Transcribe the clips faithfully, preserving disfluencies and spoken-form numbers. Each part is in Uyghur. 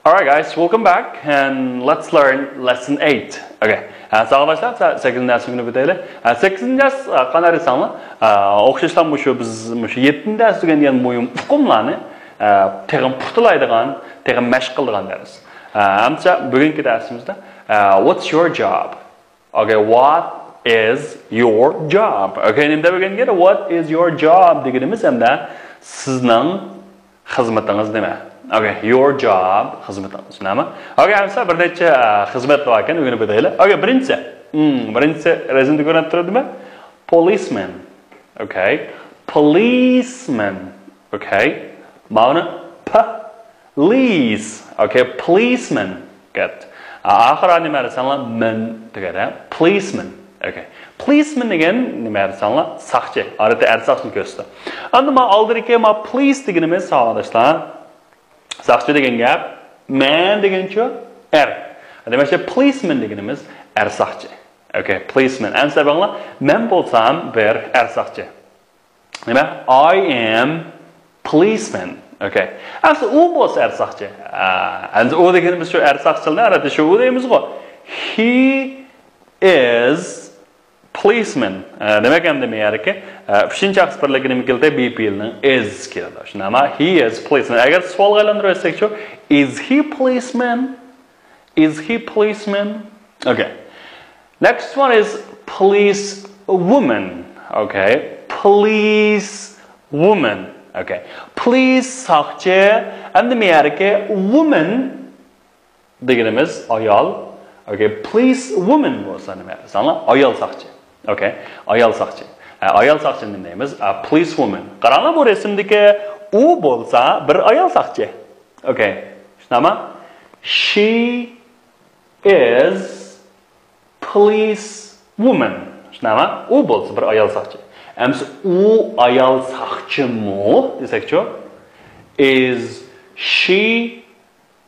Alright guys, welcome back and let's learn lesson eight. Okay. ھە، ساغلاملاشلار، سە-، سەككىزىنچى دەرسنى ئۆگىنىپ ئۆتەيلى. ھە، سەككىزىنچى دەرس، ھە، قانداق دېسەڭلار، ھە، ئوخشاشلا مۇشۇ بىز مۇشۇ يەتتىنچى دەرس ئۆگەنگەن مۇھىم ئۇقۇملارنى، ھە، تېخىمۇ پۇختىلايدىغان، تېخىمۇ مەشىق قىلىدىغان دەرس. ھە، ئەمسە بۈگۈنكى دەرسىمىزدە، ھە، What's your job? Okay, what is your job? Okay, نېمە دەپ ئۆگەنگەن؟ What is your job دېگىنىمىز ھەمدە سىزنىڭ خىزمىتىڭىز نېمە؟ Okay, your job خىزمىتىڭىز نېمە؟ Okay، ئەمسە بىر نەچچە، ئە، خىزمەت بار ئىكەن، ئۆگىنىپ ئۆتەيلى. Okay، بىرىنچىسى. Hmm، بىرىنچىسى رەسىمدە كۆرۈنۈپ تۇرىدۇمۇ؟ Policeman. Okay. Policeman. Okay. ماۋۇنى P. Police. Okay. Policeman. Good. ئاخىرى نېمە دېسەڭلار، man دېگەن. Policeman. Okay. Policeman دېگەن نېمە دېسەڭلار، ساقچى. ئادەتتە ئەر ساقچىنى كۆرسىتىدۇ. ئەمدى ما ئالدىدىكى ما police دېگىنىمىز، ساۋاقداشلار، ساقچى دېگەن گەپ. Man دېگەنچۇ؟ ئەر. دېمەكچى، policeman دېگىنىمىز ئەر ساقچى. Okay, policeman. ئەمسە بەڭلار، مەن بولسام بىر ئەر ساقچى. نېمە؟ I am policeman. Okay. ئەمسە ئۇ بولسا ئەر ساقچى. ئا، ئەمسە ئۇ دېگىنىمىز شۇ ئەر ساقچىلارنى ئارىدا شۇ ئۇ دەيمىزغۇ. He is policeman. ئە، دېمەك، ئەمدى مەيەركى، ئە، ئۈچىنچى شەخس بىرلىكى نېمە كېلدى؟ Be پېئىلنىڭ is كېلىدۇ. شۇنداقمۇ؟ He is policeman. ئەگەر سوئالغا ئايلاندۇرۇۋەتسەكچۇ؟ Is he policeman? Is he policeman? Okay. Next one is police woman. Okay. Police woman. Okay. Police ساقچى. ئەمدى مەيەركى woman دېگىنىمىز ئايال. Okay. Police woman بولسا نېمە؟ ساڭا ئايال ساقچى. Okay. ئايال ساقچى. ئە، ئايال ساقچىنى نېمە دەيمىز؟ ئە، police woman. قاراڭلار، بۇ رەسىمدىكى ئۇ بولسا بىر ئايال ساقچى. Okay. شۇنداقمۇ؟ She is police woman. شۇنداقمۇ؟ ئۇ بولسا بىر ئايال ساقچى. ئەمسە ئۇ ئايال ساقچىمۇ دېسەكچۇ؟ Is she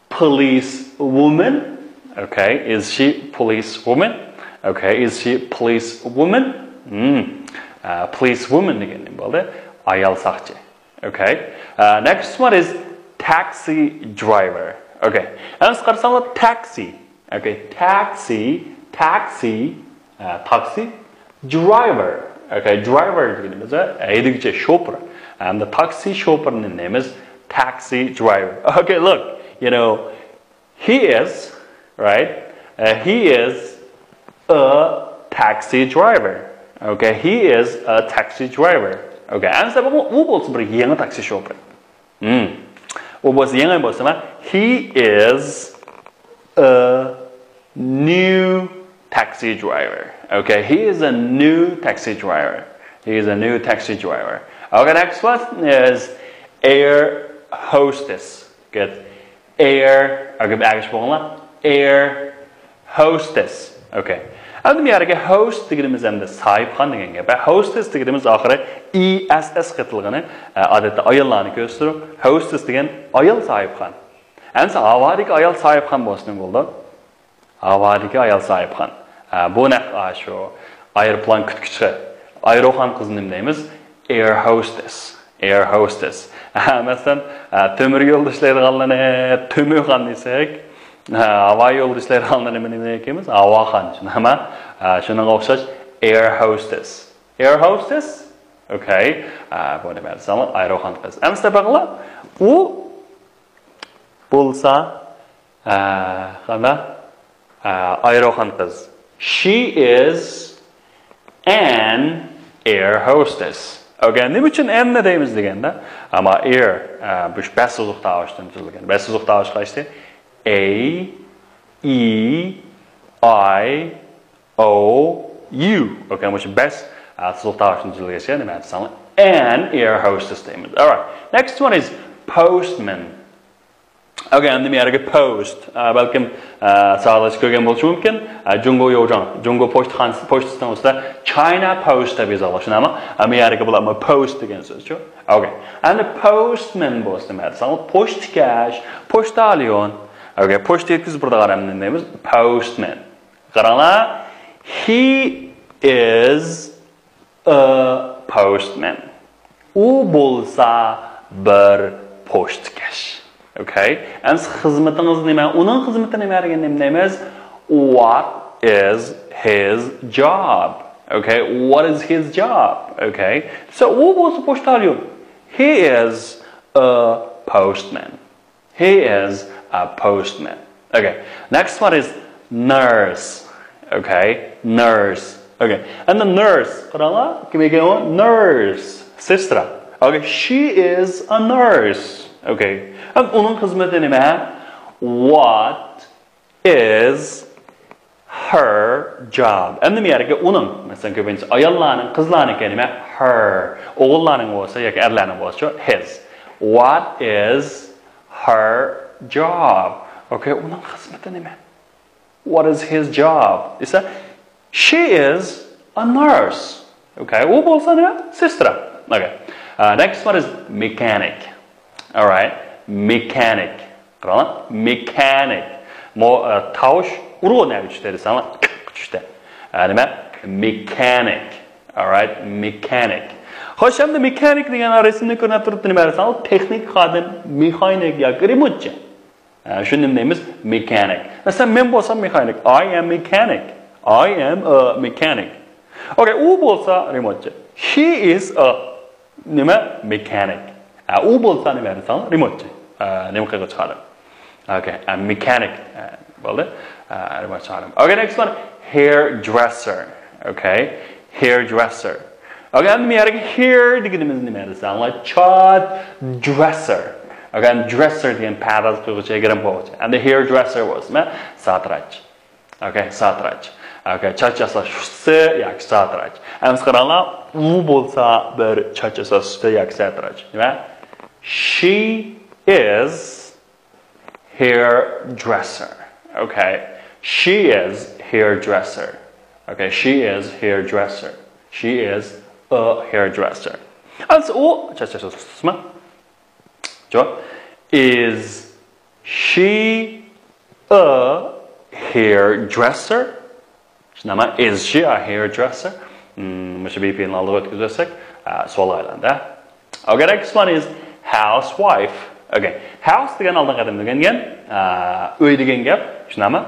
police woman? Okay, is she police woman? Okay, is she police woman? Hmm. ئە، police woman دېگەن نېمە بولدى؟ ئايال ساقچى. Okay. ئە، next one is taxi driver. Okay. ئەمسە قارىساڭلار، taxi. Okay, taxi, taxi, ئە، تاكسى. Driver. Okay, driver دېگىنىمىز، ئە، ھەيدىگۈچى، شوپۇر. ئەمدى تاكسى شوپۇرىنى نېمىز؟ Taxi driver. Okay, look, you know, he is, right? ئە، he is a taxi driver. Okay, he is a taxi driver. Okay, ئەمسە بۇ، ئۇ بولسا بىر يېڭى تاكسى شوپۇرى. Hmm. ئۇ بولسا يېڭى بولسا، he is a new taxi driver. Okay, he is a new taxi driver. He is a new taxi driver. Okay, next one is air hostess. Good. Air. Okay, بەگىش بولغانلار. Air hostess. Okay. ئەمدى بۇ يەرگە host دېگىنىمىز ئەمدى ساھىبخان دېگەن گەپ. Host دېگىنىمىز ئاخىرى E S S قېتىلغىنى، ئادەتتە ئاياللارنى كۆرسىتىدۇ. Hostess دېگەن ئايال ساھىبخان. ئەمسە ھاۋادىكى ئايال ساھىبخان بولسا نېمە بولىدۇ؟ ھاۋادىكى ئايال ساھىبخان. ئە، بۇ نەق ئاشۇ ئايروپىلان كۈتكۈچى. ئايروخان قىزنى نېمە دەيمىز؟ Air hostess. Air hostess. ئە، مەسىلەن، ئە، تۆمۈر يولدا ئىشلەيدىغانلارنى تۆمۈرخان دېسەك، ئە، ھاۋا يولدا ئىشلەيدىغانلارنى نېمە دەيمىز؟ ھاۋاخان. شۇنداقمۇ؟ ئە، شۇنىڭغا ئوخشاش air hostess. Air hostess. Okay. ئە، بۇ نېمە دېسەڭلار؟ ئايروخان قىز. ئەمسە بەغلا، ئۇ بولسا، ئە، قانداق؟ ئە، ئايروخان قىز. She is an air hostess. Okay, نېمە ئۈچۈن an نى دەيمىز دېگەندە، ئەمما air، ئە، بۇ بەش سوزۇق تاۋۇشتىن تۈزۈلگەن. بەش سوزۇق تاۋۇش قايسى؟ A, E, I, O, U. Okay, مۇشۇ بەش، ئە، سوزۇق تاۋۇشتىن تۈزۈلگەچكە نېمە دېسەڭلار؟ An air hostess دەيمىز. Alright. Next one is postman. Okay, ئەمدى بۇ يەرگە post. ئە، بەلكىم، ئە، ساۋاقداش كۆرگەن بولۇشى مۇمكىن. ئە، جۇڭگو يوجاڭ، جۇڭگو پوچتىخانىسى، پوچتىسىنىڭ ئۈستىدە China Post دەپ يېزىلغان، شۇنداقمۇ؟ ئە، بۇ يەرگە بۇلار post دېگەن سۆزچۇ. Okay. ئەمدى postman بولسا نېمە دېسەڭلار؟ پوچتىكەش، پوچتاليون. Okay، پوچتا يەتكۈزۈپ بېرىدىغان ئادەمنى نېمە دەيمىز؟ Postman. قاراڭلار. He is a postman. ئۇ بولسا بىر پوچتىكەش. Okay. ئەمسە خىزمىتىڭىز نېمە؟ ئۇنىڭ خىزمىتى نېمە دېگەندە نېمە دەيمىز? What is his job? Okay. What is his job? Okay. So ئۇ بولسا پوچتاليون. He is a postman. He is a postman. Okay. Next one is nurse. Okay. Nurse. Okay. And the nurse. قاراڭلار. كىم ئىكەن ئۇ؟ Nurse. Сестра. Okay. She is a nurse. Okay. ئەمدى ئۇنىڭ خىزمىتى نېمە؟ What is her job. ئەمدى بۇ يەرگە ئۇنىڭ، مەسىلەن، كۆپىنچە ئاياللارنىڭ، قىزلارنىڭكى نېمە؟ Her. ئوغۇللارنىڭ بولسا ياكى ئەرلەرنىڭ بولسا his. What is her job? Okay. ئۇنىڭ خىزمىتى نېمە؟ What is his job? دېسە, she is a nurse. Okay. ئۇ بولسا نېمە؟ Сестра. Okay. Uh, next one is mechanic. All right. Mechanic. قاراڭلار. Mechanic. مو، ئە، تاۋۇش ئۇرغۇ نەگە چۈشتى دېسەڭلار، چۈشتى. ئە، نېمە؟ Mechanic. All right. Mechanic. خوش، ئەمدى mechanic دېگەن رەسىمدە كۆرۈنۈپ تۇرۇپتۇ، نېمە دېسەڭلار، تېخنىك خادىم، مېخانىك ياكى رېمونتچى. ئە، شۇنى نېمە دەيمىز؟ Mechanic. مەسىلەن، مەن بولسام mechanic. I am mechanic. I am a mechanic. Okay. ئۇ بولسا رېمونتچى. He is a نېمە؟ Mechanic. ئە، ئۇ بولسا نېمە دېسەڭ، رېمونتچى. ئە، نېمە قىلغۇچى خادىم. Okay. ئە، mechanic. ئە، بولدى. ئە، رېمونتچى خادىم. Okay. Next one. Hairdresser. Okay. Hairdresser. Okay. ئەمدى بۇ يەرگە hair دېگىنىمىز نېمە دېسەڭلار؟ چاچ، dresser. Okay. ئەمدى dresser دېگەن پەرداز قىلغۇچى، گىرىم قىلغۇچى. ئەمدى hairdresser بولسا، ساتىراچ. Okay, ساتىراچ. Okay, چاچ ياساشچىسى ياكى ساتىراچ. ئەمسە قاراڭلار، ئۇ بولسا بىر چاچ ياساشچىسى ياكى ساتىراچ. نېمە؟ She is hairdresser. Okay. She is hairdresser. Okay, she is hairdresser. She is a hairdresser. ئەمسە ئۇ چاچ ياساشچىسىمۇ؟ جاۋاب. Is she a hairdresser? شۇنداقمۇ؟ Is she a hairdresser? مم، مۇشۇ be پېئىلنى ئالدىغا ئۆتكۈزۈۋەتسەك، ئە، سوئالغا ئايلاندى. Okay, next one is housewife. Okay, house دېگەن ئالدىنقى قېتىم دېگەن، ئە، ئۆي دېگەن گەپ، شۇنداقمۇ؟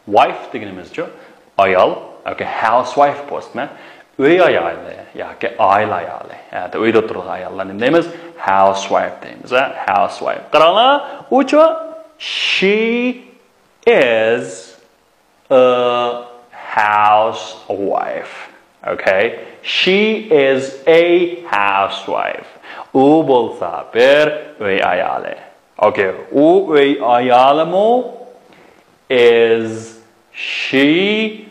Wife دېگىنىمىزچۇ؟ ئايال. Okay, housewife بولسىمۇ؟ ئۆي ئايالى ياكى ئائىلە ئايالى. ياكى ئۆيدە ئولتۇرىدىغان ئاياللار نېمە دەيمىز؟ Housewife دەيمىز، ھە؟ Housewife. قاراڭلار، ئۇچۇ she is a housewife. Okay? She is a housewife. ئۇ بولسا بىر ئۆي ئايالى. Okay. ئۇ ئۆي ئايالىمۇ؟ Is she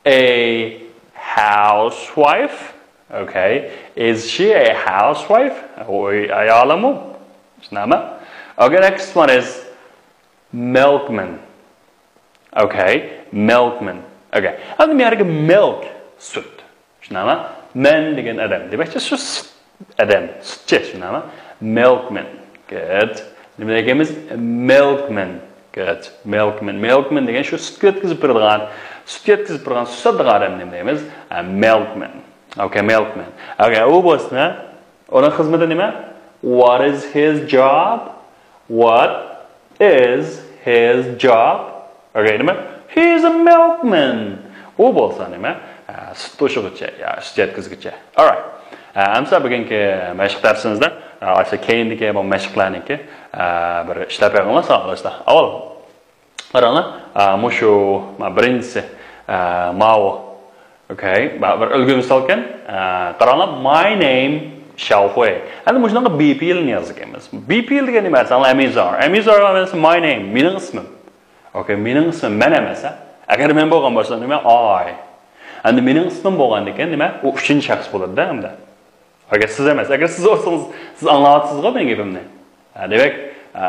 a housewife? Okay. Is she a housewife? ئۇ ئۆي ئايالىمۇ؟ شۇنداقمۇ؟ Okay, next one is milkman. Okay, milkman. Okay. ئەمدى بۇ يەردىكى milk، سۈت. شۇنداقمۇ؟ Man دېگەن ئادەم. دېمەكچى، شۇ سۈت ئادەم، سۈتچى، شۇنداقمۇ؟ Milkman. Good. نېمە دېگەنمىز؟ Milkman. Good. Milkman. Milkman دېگەن شۇ سۈت يەتكۈزۈپ بېرىدىغان، سۈت يەتكۈزۈپ بېرىدىغان، سۈت ساتىدىغان ئادەم نېمە دەيمىز؟ ئە، milkman. Okay, milkman. Okay, ئۇ بولسا، ئۇنىڭ خىزمىتى نېمە؟ What is his job? What is his job? Okay, نېمە؟ He is a milkman. ئۇ بولسا نېمە؟ ئە، سۈت توشۇغۇچى، يا سۈت يەتكۈزگۈچى. Alright. ئە، ئەمسە بۈگۈنكى مەشىق دەرسىمىزدە، ئە، ئاشۇ كەينىدىكى بۇ مەشىقلەرنىڭكى، ئە، بىر ئىشلەپ بېقىڭلار، ساۋاقداشلار. ئاۋۋال قاراڭلار، ئە، مۇشۇ، ما، بىرىنچىسى، ئە، ماۋۇ. Okay، ما، بىر ئۈلگە مىسالكەن. ئە، قاراڭلار، my name Xiaohui. ئەمدى مۇشۇنىڭغا be پېئىلىنى يازىدىكەنمىز. Be پېئىلى دېگەن نېمە دېسەڭلار، am، is، are. Am، is، are ئەمەسە my name، مېنىڭ ئىسمىم. Okay، مېنىڭ ئىسمىم، مەن ئەمەس، ھە؟ ئەگەر مەن بولغان بولسا نېمە؟ I. ئەمدى مېنىڭ ئىسمىم بولغاندىكىن نېمە؟ ئۇ ئۈچىنچى شەخس بولىدۇ-دە ئەمدى. ئەگەر سىز ئەمەس، ئەگەر سىز بولسىڭىز، سىز ئاڭلاۋاتىسىزغۇ مېنىڭ گېپىمنى. ھە، دېمەك، ئە،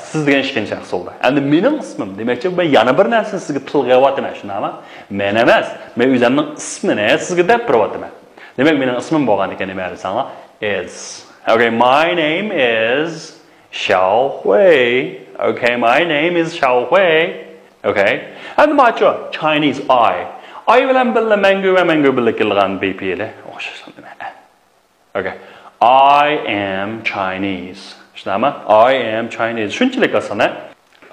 سىز دېگەن ئىككىنچى شەخس بولدى. ئەمدى مېنىڭ ئىسمىم، دېمەكچى، مەن يەنە بىر نەرسىنى سىزگە تىلغا ئېلىۋاتىمەن، شۇنداقمۇ؟ مەن ئەمەس، مەن ئۆزۈمنىڭ ئىسمىنى سىزگە دەپ بېرىۋاتىمەن. دېمەك، مېنىڭ ئىسمىم بولغاندىكىن نېمە دېسەڭلار؟ Is. Okay, my name is Xiaohui. Okay, my name is Xiaohui. Okay. ئەمدى ماچۇ Chinese I. I بىلەن بىللە مەڭگۈ ۋە مەڭگۈ بىللە كېلىدىغان be پېئىلى. ئوخشاش نېمە؟ Okay. I am Chinese. شۇنداقمۇ؟ I am Chinese. شۇنچىلىك ئاسان، ھە؟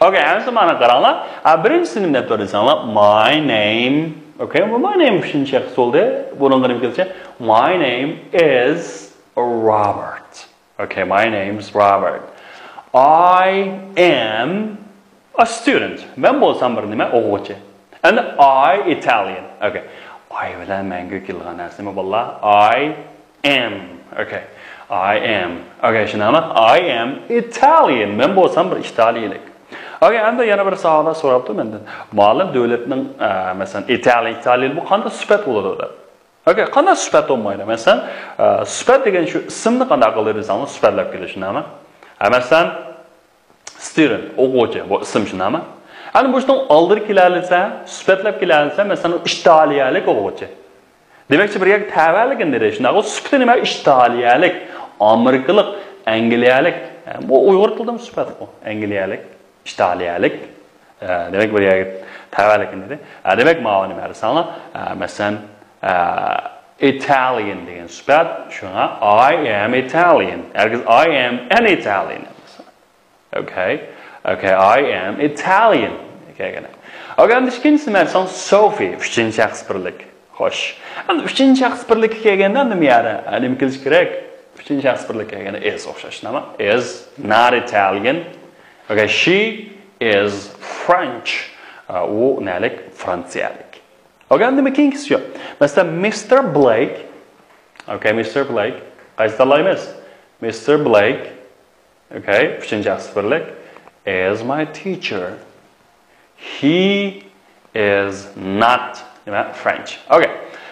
ئوكەي، ئەمدى مانا قاراڭلار. ئا، بىرىنچىسى نېمە دەپ تۇر دېسەڭلار، my name. ئوكەي، بۇ my name ئۈچىنچى شەخس بولدى. بۇنىڭغا نېمە كېلىدىكەن؟ My name is Robert. Okay, my name is Robert. I am a student. مەن بولسام بىر نېمە؟ ئوقۇغۇچى. And I Italian. Okay. I بىلەن مەڭگۈ كېلىدىغان نەرسە نېمە، بالىلار؟ I am. Okay. I am. Okay، شۇنداقمۇ؟ I am Italian. مەن بولسام بىر ئىتالىيىلىك. Okay، ئەمدى يەنە بىر سوئال سوراپتۇ مەندىن. مۇئەللىم، دۆلەتنىڭ، ئە، مەسىلەن، Italian، ئىتالىيىلىك بۇ قانداق سۈپەت بولىدۇ دەپ. Okay، قانداق سۈپەت بولمايدۇ؟ مەسىلەن، ئە، سۈپەت دېگەن شۇ ئىسىمنى قانداق قىلىدۇ دېسەڭلار، سۈپەتلەپ كېلىش، شۇنداقمۇ؟ ئە، مەسىلەن، student، ئوقۇغۇچى، بۇ ئىسىم، شۇنداقمۇ؟ ئەنە مۇشۇنىڭ ئالدىدا كېلەلىسە، سۈپەتلەپ كېلەلىسە، مەسىلەن، ئۇ ئىتالىيەلىك ئوقۇغۇچى. دېمەكچى، بىر يەرگە تەۋەلىكىنى دېدى، شۇنداق. ئۇ سۈپىتى نېمە؟ ئىتالىيەلىك، ئامېرىكىلىق، ئەنگلىيەلىك. ئە، بۇ ئۇيغۇر تىلىدىمۇ سۈپەت بۇ، ئەنگلىيەلىك. ئىتالىيەلىك. ئە، دېمەك، بىر يەرگە تەۋەلىكىنى دېدى. ئە، دېمەك، ماۋۇ نېمە دېسەڭلار، ئە، مەسىلەن، ئە، Italian دېگەن سۈپەت، شۇڭا I am Italian. ھەرگىز I am an Italian ئەمەس. Okay. Okay, I am Italian. Okay، ئەمدى ئىككىنچىسى نېمە دېسەڭ، Sophie، ئۈچىنچى شەخس بىرلىك. خوش. ئەمدى ئۈچىنچى شەخس بىرلىككە كەلگەندە نېمە يەردە، ئە، نېمە كېلىشى كېرەك؟ ئۈچىنچى شەخس بىرلىككە كەلگەندە is ئوخشاش، نېمە؟ Is not Italian. Okay, she is French. ئە، ئۇ نەلىك؟ فرانسىيەلىك. Okay، ئەمدى كېيىنكىسى شۇ. مەسىلەن، Mister Blake. Okay، Mister Blake. قايسى تاللايمىز؟ Mister Blake. Okay، ئۈچىنچى شەخس بىرلىك. Is my teacher. He is not، نېمە، French. Okay.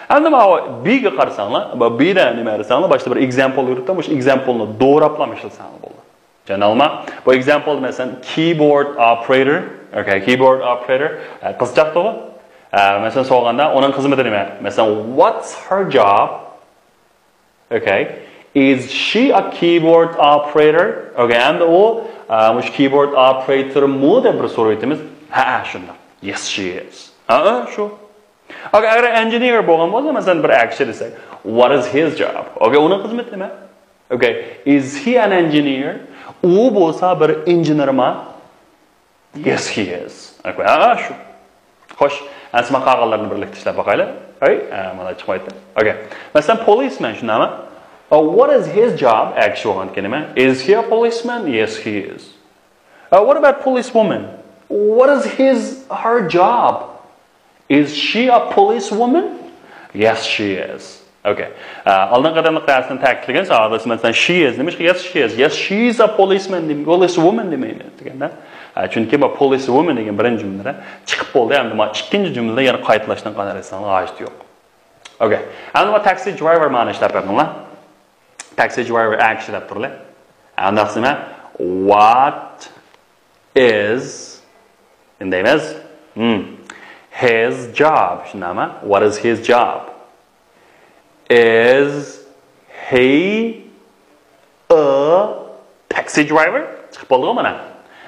ئەمدى ماۋۇ B گە قارىساڭلار، بۇ B دە نېمە دېسەڭلار، باشتا بىر example يۈرۈپتۇ، مۇشۇ example نى دوراپلا ئىشلىتىسەڭلار بولدى. چۈشەندىڭلارمۇ؟ بۇ example، مەسىلەن، keyboard operator. Okay، keyboard operator. ئە، قىزچاق توغۇ. ئە، مەسىلەن، سورىغاندا، ئۇنىڭ خىزمىتى نېمە؟ مەسىلەن، what's her job? Okay. Is she a keyboard operator? Okay، ئەمدى ئۇ، ئە، مۇشۇ keyboard operator مۇ دەپ بىر سوراۋېتىمىز. ھە، شۇنداق. Yes, she is. ھە، شۇ. Okay، ئەگەر engineer بولغان بولسا، مەسىلەن، بىر ئەر كىشى دېسەك، what is his job? Okay، ئۇنىڭ خىزمىتى نېمە؟ Okay، is he an engineer? ئۇ بولسا بىر ئىنژېنېرما؟ Yes, he is. Okay، ھە، شۇ. خوش، ئەمسە مانا قالغانلىرىنى بىرلىكتە ئىشلەپ باقايلى. ھەي، ئە، مانا چىقمايتتى. Okay. مەسىلەن، policeman شۇنداقمۇ؟ Uh, what is his job? ئەر كىشى بولغاندىكىن نېمە؟ Is he a policeman? Yes, he is. Uh, what about policewoman? What is his, her job? Is she a policewoman? Yes, she is. Okay. ئە، ئالدىنقى قېتىملىق دەرسنى تەكىتلىگەن ساڭا، مەسىلەن، she is دېمىش، yes, she is. Yes, she is a policeman دېمەي، policewoman دېمەيمەن دېگەندە. ئە، چۈنكى بۇ policewoman دېگەن بىرىنچى جۈملىدە چىقىپ بولدى، ئەمدى مانا ئىككىنچى جۈملىدە يەنە قايتىلاشتىن قانداق دېسەڭلار ھاجىتى يوق. Okay. ئەمدى مانا taxi driver مانا ئىشلەپ بەردىڭلار. Taxi driver ئەر كىشى دەپ تۇرلى. ئەمدى دېمە، what is، نېمە دەيمىز؟ Hmm. His job. شۇنداقمۇ؟ What is his job? Is he a taxi driver? چىقىپ بولدىغۇ مانا.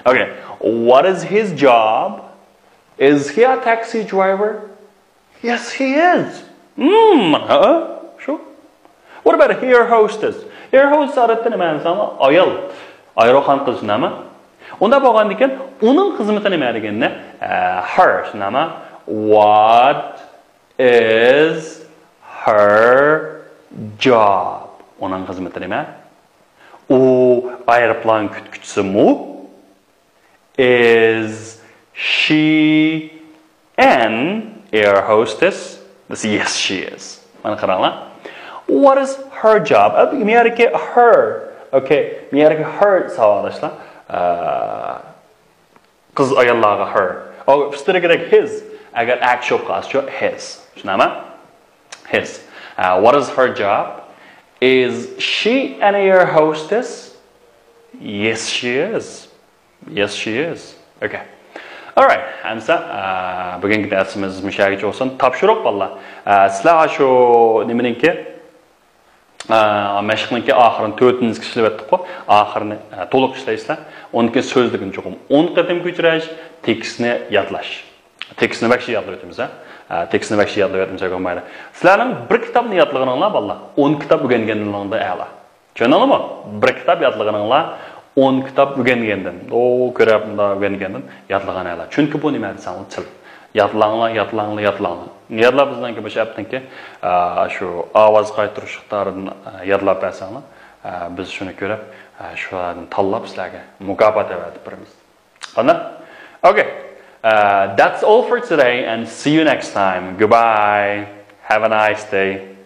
Okay. What is his job? Is he a taxi driver? Yes, he is. Hmm, ھە، شۇ. What about air hostess? Air hostess ئادەتتە نېمە دېسەڭلار؟ ئايال. ئايروپىلان قىز، نېمە؟ ئۇنداق بولغاندىكىن، ئۇنىڭ خىزمىتى نېمە دېگەندە؟ ئە، her، نېمە؟ What is her job? ئۇنىڭ خىزمىتى نېمە؟ ئۇ ئايروپىلان كۈتكۈچىسىمۇ؟ Is she an air hostess? Yes, she is. مانا قاراڭلار. What is her job? ئە، مەيەردىكى her. Okay. مەيەردىكى her ساۋاقداشلار. ئە، قىز ئاياللارغا her. ئۇ ئۈستىدە كېرەك his. ئەگەر ئەر كىشى بولۇپ قالسا، his. شۇنداقمۇ؟ His. ئە، what is her job? Is she an air hostess? Yes, she is. Yes, she is. Okay. Alright. ئەمسە، ئە، بۈگۈنكى دەرسىمىز مۇشۇ يەرگىچە بولسۇن. تاپشۇرۇق، بالىلار. ئە، سىلەر شۇ نېمىنىڭكى، ئە، مەشىقنىڭكى ئاخىرىنى تۆتىنچى ئىشلىۋەتتۇققۇ. ئاخىرىنى، ئە، تولۇق ئىشلەيسىلەر. ئۇنىڭكى سۆزلۈكىنى چوقۇم ئون قېتىم كۆچۈرۈش، تېكىستنى يادلاش. تېكىستنى بەكشى يادلاۋېتىمىز، ھە؟ ئە، تېكىستنى بەكشى يادلاۋېتىمىز، بولمايدۇ. سىلەرنىڭ بىر كىتابنى يادلىغىنىڭلار، بالىلار، ئون كىتاب ئۆگەنگەنلىكىڭدىن ئەلا. چۈشەندىڭلارمۇ؟ بىر كىتاب يادلىغىنىڭلار ئون كىتاب ئۆگەنگەندىن، ئو كۆرۈپ مۇنداق ئۆگەنگەندىن يادلىغان ئەلا. چۈنكى بۇ نېمە دېسەڭلار تىل. يادلاڭلار، يادلاڭلار، يادلاڭلار. يادلاپ بىزنىڭكى مۇشۇ ئەپنىڭكى، ئا، شۇ ئاۋاز قايتۇرۇش ئىقتىدارىدىن، ئا، يادلاپ بەرسەڭلار، ئا، بىز شۇنى كۆرۈپ، ئا، شۇلاردىن تاللاپ سىلەرگە مۇكاپات ئەۋەتىپ بېرىمىز. قانداق؟ Okay. Uh, that's all for today and see you next time. Goodbye. Have a nice day.